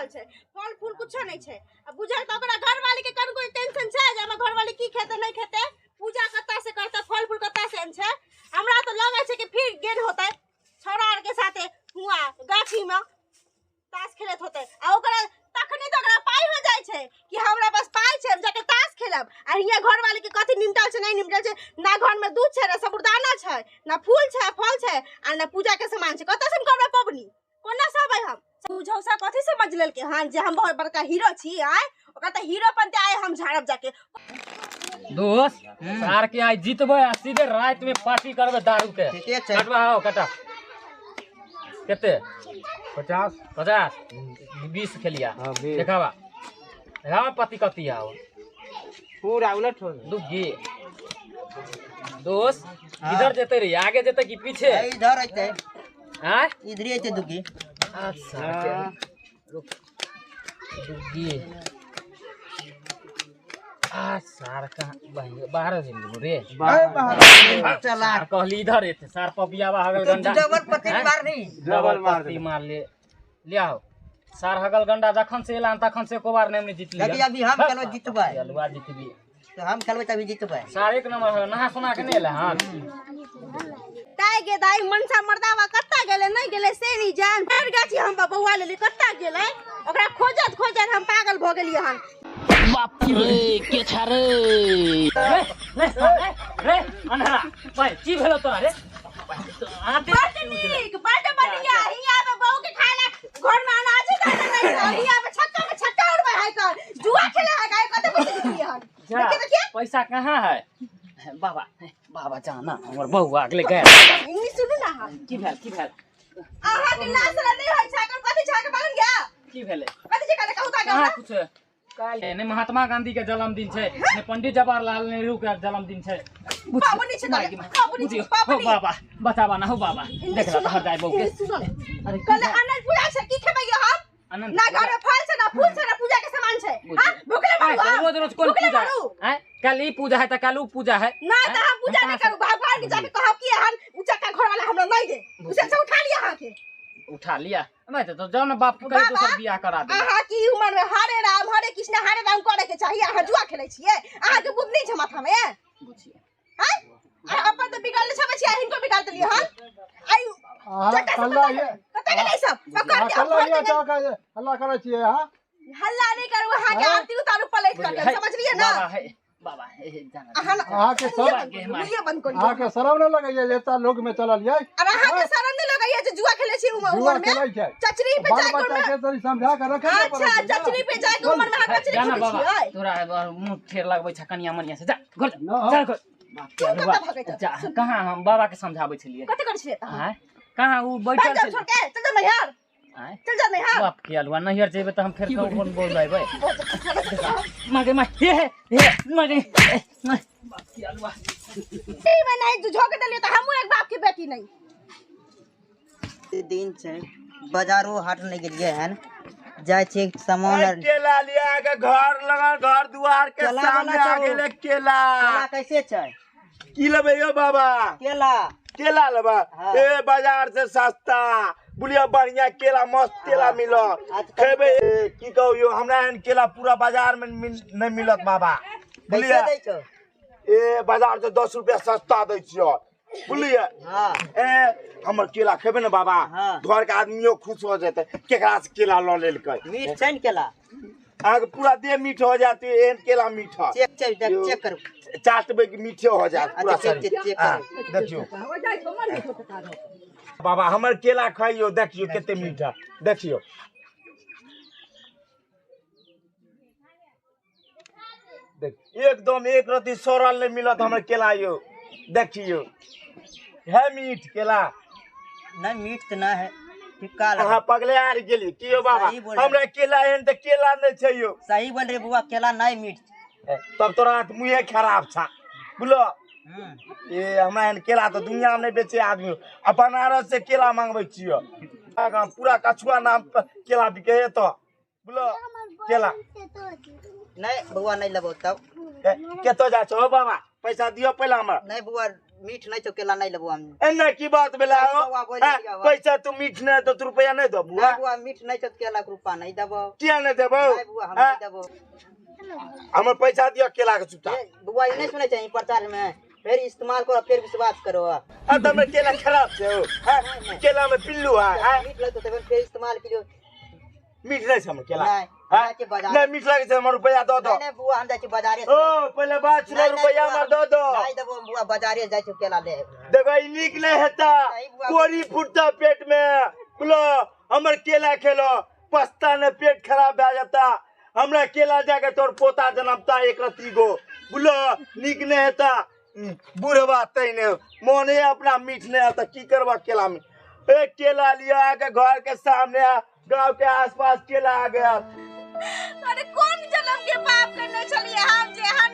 निमटल छै, फल फूल कुछो नहि छै। आ बुझल तऽ ओकरा घरवाली के कनको टेंशन छै जे हमर घरवाली की खेतै नहि खेतै, पूजा कतऽ से करतै, फल फूल कतऽ से छै। हमरा तऽ लगै छै कि फिर गेल होतै छौड़ा आर के साथे हुआ गाछी में ताश खेलैत होतै। आ ओकरा तखनी तऽ ओकरा पाइ हो जाइ छै कि हमरा पास पाइ छै, हम जाके ताश खेलब। आ हियाँ घरवाली के कथी निमटल छै नहि निमटल छै, ना घर में दूध छै, ना साबुदाना छै, ना फूल छै फल छै, आ ना पूजा के सामान छै। कतऽ से हम करबै पबनी, कोना सहबै हम? बुझौसा कथी समझ लेलकै हन जे हम बहुत बड़का हीरो छी? आय ओकरा तऽ हीरो बनते आय हम झाड़ब जाके। दोस्त सार के आइ जीतबै आ सीधे राति में पार्टी करबै दारू के। ठीके छै। कटवा हो कटा कते? 50। 50 20 खेलिया। हाँ, 20। देखावा देखावा पति कति आओ पूरा उलट हो। दुग्गी दोस्त इधर जेते रही आगे जेते कि पीछे? इधर अइते। आय इधर अइते दुग्गी। अच्छा रुक दुग्गी आ सार कहाँ बाहर गेल रे। चला सार कहली इधर एते सार पपियावा हगल गंडा डबल पति मार नहीं। डबल पत्ती मार ले ले आओ। सार हगल गंडा जखन से एला तखन से एको बार नहीं जीत लिया। अभी अभी हम खेलबै जीतबै। अलुआ जीतबी तो हम खेलबै तभी जीतबै। सार एक नंबर हगल नहा सुना के नहीं एला। हां दाई गे दाई मनसा मर्दावा कत्ता गेलै नहीं गेलै से नहीं जान। फेर गाछी हम बौआ लेली कत्ता गेलै, ओकरा खोजत खोजत हम पागल भऽ गेलियै हन। बाप रे के छा रे रे रे रे अनहरा भाई की भेलो तोरा रे? आते बड्ड नीक बड्ड बढ़िया। हियाँ पे बहू के खाय ला घर में अनाज दाना नहीं छै, हियाँ पे छक्का में छक्का उड़बै है कर जुआ खेले है गाय कते पैसा जीतलियै हन? जा, देखिए देखिए पैसा कहाँ है? बाबा बाबा जाना हमर बौआ अगले गए। इंग्लिश सुनू ना अहाँ। की भेल की भेल? अहाँ के नाच नहीं होइ छै, एकर कथी छै के बालन गया? की भेलै? कथी छै कहू त कहाँ कुछ ने महात्मा गांधी के जन्मदिन छै ने पंडित जवाहरलाल नेहरू के जन्मदिन छै। पाबनि छै कहले, पाबनि छै, हो पाबनि। बाबा बचाबा ना हो बाबा देख ला हर जाय बहू के। अरे कहले अनंत पूजा छै की खेबै हम? अनंत ना घर में फल छै ना फूल छै ना पूजा के सामान छै। हां भूखले मरू हम। रोज रोज कौन भूखले पूजा मरू। है? कल ई पूजा है त कल ऊ पूजा है। ना त हम पूजा नहीं करू, भगवान के जाके कहब कि हम ऊंचा का घर वाला हमरा नहीं दे, उसे से उठा लिया अहाँ के। उठा लिया मैं तो जाओ ना बाप के कहीं बाबा, दोसर बियाह करा दे। अहाँ की उम्र में हरे राम हरे कृष्ण हरे राम करे के चाहिए, अहाँ जुआ खेले छियै, अहाँ के बुद्धि नहीं छै माथा में। बुझिए हैं अपन तो बिगाड़ले छबै छियै, हिनको बिगाड़ देलियै हन। आई अहाँ चट्टा से हल्ला कत्ता ये कत्ता गेलै सब पकड़ के हल्ला हम ये घर चौक हल्ला करै छियै अहाँ। हल्ला नहीं करू, अहाँ के आरती उतारू पलट कर, समझलियै ना? बाबा है बाबा हे जाना अहाँ अहाँ के मुँहे सब बंद करू, मुँहे बंद करू। अहाँ के शरम न लगैया जे एता लोग में चलल यै? और अहाँ के शरम नहीं लगैया जे जुआ खेले छी उम्र जुआ में? खेलै छै। चचरी पे बाल जाय के बच्चा उम्र के तनी समझा के रखै के पड़ै अच्छा छै ना। चचरी पे जाय के उम्र में अहाँ कचरी जाना खेलै बाबा छियै? तोरा मुंह ठेर लगबै छ कनिया मनिया से जा घर जा, ना। जा घर। बाप के तू कतऽ अरुआ। भगै छह? जा कहाँ हम बाबा के समझाबै छलियै। कथी करै छलियै अहाँ? आँय कहाँ ऊ बैठल भाग जाउ छलै। छोड़ के, चल जाउ नैहर। आँय चल जाउ नैहर। बाप के अलुआ नैहर जेबै तऽ हम फेर कोन बोलबै? मागे माय हे हे हे मागे माय बाप के अलुआ। ई में नहीं झोंक देलियै तऽ हमहूँ एक बाप के बेटी नहीं। दिन छै बाजारो हाट नहीं गेलियै हन, जाइ छियै सामान आर। केला लिया के घर लगल घर दुआर के केला वाला सामने आ छौ। गेलै केला। केला कैसे छै? की लेबै यौ बाबा? केला। केला लेबै? हाँ। ए बाजार से सस्ता बुझलियै, बढ़िया केला मस्त केला मिलत खेबै। ए, की कहू यौ हमरा एहन केला पूरा बाजार में नहीं मिलत बाबा। कैसे बुझलियै? दै छौ? ए बाजार से 10 रुपया सस्ता दै छियौ बुझलियै? हाँ। ए हमर केला खेबै ने बाबा, हाँ। घर के आदमियो खुश हो जेतै केकरा से केला लऽ लेलकै। मीठ छै ने केला? अहाँके पूरा देह मीठ हो जायत, एहन केला मीठ है। चेक चेक देख, चेक करू। चाटबै कि मीठे हो जायत पूरा अच्छा, चेक, शरीर। चेक, चेक हाँ, करू। देखियौ बाबा हमर केला खाइयौ, देखियौ कते मीठ है, देखियौ। देख एकदम एक रत्ती सड़ल नहीं मिलत हमर केला यौ, देखियौ है मीठ केला। नहीं मीठ तऽ नहीं है, फिक्का लगे। अहाँ पगले आर गेलियै की यौ बाबा? सही बोल रहे। हमरा केला एहन तऽ केला नहीं छै यौ। सही बोल रहे बुआ, केला नहीं मीठ। तब तोरा हाथ मुँहे खराब छा बुझलो। ए हमरा एहन केला तऽ दुनिया में नहीं बेचे आदमी, आ बनारस से केला मंगबै छियै, पूरा कछुआ नाम पर केला बिके है तो बुझलो केला। नहीं बउआ नहीं लेबो तब। ए, कतऽ जाइ छौ बाबा? पैसा दियौ पहिले हमरा। नहीं बउआ मीठ नहीं छौ केला नहीं लेबो हम। एना की बात भेला हो? पैसा तू मीठ नहीं तो रुपया नहीं दबू? बुआ मीठ नहीं छौ केला के रुपा नहीं देबो। किया नहीं देबो? नहीं बुआ हम नहीं देबो। हमर पैसा दियो केला के चुपचाप। बुआ ई नहीं सुनै छै प्रचार में, फिर इस्तेमाल करो फिर विश्वास करो। आ त हमर केला खराब छै हो? केला में पिल्लू है। मीठ लगतो तब फिर इस्तेमाल करियो। मीठ नहीं छै हमर केला? नहीं नहीं मीठ लगे छै हमर रुपया दऽ दो। नहीं बुआ हम जाइ छी बाजारे। ओ पहिले बात सुनो, रुपया हमर दऽ दो। नहीं देबो बुआ, बाजारे जाइ छी केला ले। देखो ई नीक नहीं हेता, कोरी फुटता पेट में। बोलो हमर केला खेलो पस्ता ने पेट खराब भए जाता। हमरा केला जाके तोर पोता जनमता एक रत्ती गो। बोलो नीक नहीं हेता बुढ़वा तैने मोने अपना मीठ नहीं आता की करबा केला में। ए केला लिया आके घर के सामने गांव के आसपास केला आ गया। अरे कौन जन्म के पाप करने चलिए हम जे हम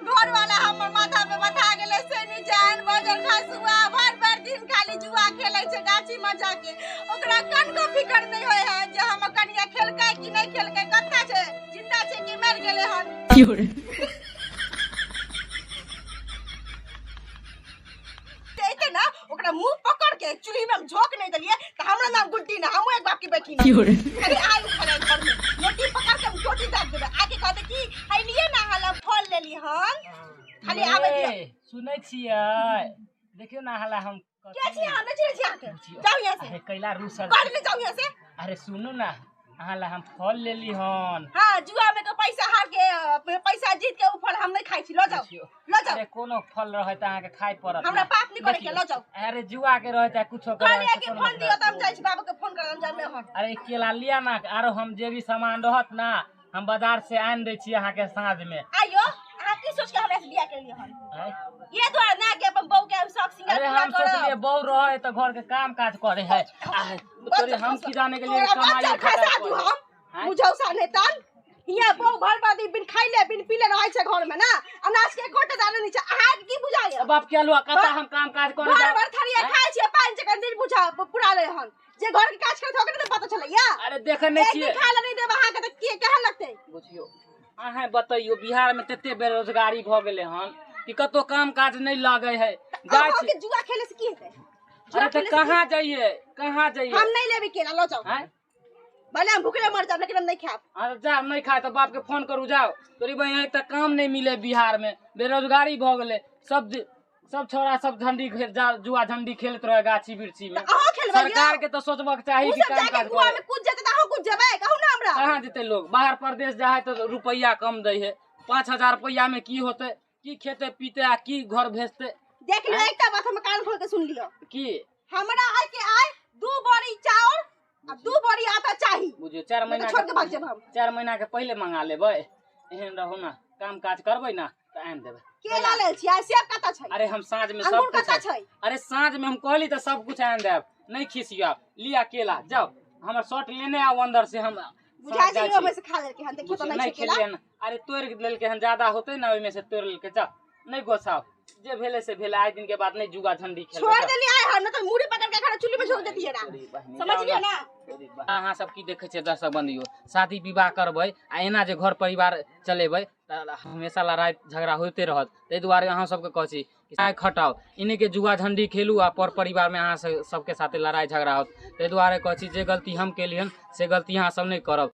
घर वाला हमर माथा पे बथा गेले से नहीं जान बजर खसुआ भर भर दिन खाली जुआ खेले छै गाछी में जाके। ओकरा कनको फिकर नहीं होय है जे हम कनिया खेलकै कि नहीं खेलकै, कत्ता छै जिंदा छै कि मर गेले हन। एते ना ओकरा मुंह पकड़ के चूल्ही में हम झोंक नहीं देलिए त हमरा नाम गुड्डी ना, हमहूँ एक बाप की बेटी ना। अरे आइ खड़े घर में रोटी पकड़ के हम रोटी दाग देबै। आके कहते कि है लिए ना हला फल लेली हन खाली आबे दियो। सुनै छियै देखियो ना हला हम के छी, हम नहीं छी आके जाओ यहां से। अरे कैला रूसल कर ले जाओ यहां से। अरे सुनू ना अहाँ ला हम फल लेली हन। हां जुआ में के पैसा हार के पैसा जीत के उ फल हम नहीं खाइ छी। ल जाओ ल जाओ। अरे कोनो फल रहे त अहाँ के खाइ पड़त, हमरा पाप नहीं करे के। ल जाओ। अरे जुआ के रहे चाहे कुछो के रहे के फोन दियो त हम जाइ छी बाबू के फोन करम जामे हन। अरे केला लिया ना, आरो हम जे भी सामान रहत ना हम बाजार से आन दै छी अहाँ के साँझ में। आइयो अहाँ की सोच के हमरा से बियाह केलियै हन? ये द्वारा ना के अपन बहू के हम शौक सिंगार अरे पूरा हम सोचलिए करब। बहू रहे त घर के काम काज करे है, तोरे हम की जाने के लिए कमाई खसा दू हम बुझौसा नहीं तन। हिया बहू भर बादी बिन खाइले बिन पीले रहै छै घर में ना, अनाज के गोटे दाना नहीं छै। अहाँ के की बुझाय? बाप के अलुआ कता हम काम काज करे भर भर थरिया खाइ छै पानि जकर दिन बुझा पूरा रहे हन। जे घर के काज करत होके त पता चलैया। अरे देखे नहीं छियै खाय ले नहीं देब अहाँ के त के केहन लगतै? बुझियो अहाँ बतैयो बिहार में तते बेरोजगारी भ गेले हन कि कतो काम काज नहीं लागे है। जाइ छी जुआ खेले से की हेतै? अरे त कहां जाइए कहां जाइए? हम नहीं लेबे केला, ल जाओ। भले हम भूखले मर जाब लेकिन हम नहीं खाब। अरे जा नहीं खाए तो बाप के फोन करू जाओ। तोरी बहिन तक काम नहीं मिले बिहार में, बेरोजगारी भ गेले। सब छोरा सब झंडी जुआ झंडी खेलत रहे गाछी वृक्षी में। सरकार के तो सोचबक चाही कि काम काज कुआं में कूद जेतै त अहाँ कूद जेबै? कहू ना हमरा। कहां जेतै लोग? बाहर परदेश जाए तो रुपैया कम दै है, 5000 रुपैया में की होते? की खेते पीते आ की घर भेजते? देख लियो एकटा बात हम कान खोल के सुन लियो की हमरा आइ के आइ 2 बोरी चाउर आ 2 बोरी आटा चाही। बुझियो 4 महीना छोड़ के भाग जेब हम। 4 महीना के पहले मंगा लेबै। एहन रहू ना काम काज करबै ना त आनि देबै। केला लेल छी आ सेब कता छै? अरे हम साँझ में सब कुछ छै। अरे साँझ में हम कहली त सब कुछ आनि देब, नहीं खिसियो। लिया केला जाओ, हमर शर्ट लेने आओ अंदर से। हम बुझा छै ओमे से खा लेलके हन। देखियो त नहीं छै केला। अरे तोड़ लेलके हन, ज्यादा होते ना ओमे से तोड़ लेलके। जाओ नहीं गोसाओ, जे भेले से भेले। आइ दिन के बाद नहीं जुआ झंडी खेल। छोड़ देली आइ हम, न त मुड़ी पकड़ के खड़ा चुल्ही में झोंक देतिए ना, समझ लियो ना। अहाँ सब की देखे छियै दर्शक बंधु, शादी विवाह करबै आ एना जे घर परिवार चलेबै त हमेशा लड़ाई झगड़ा होते रहत। ताहि दुआरे अहाँ सबके कहै छी कि आइ खटाउ, इन्हीं के जुआ झंडी खेलू आ पर परिवार में अहाँ सबके साथे लड़ाई झगड़ा होत। ताहि दुआरे कहै छी जे गलती हम केलियन से गलती अहाँ सब नहीं करब।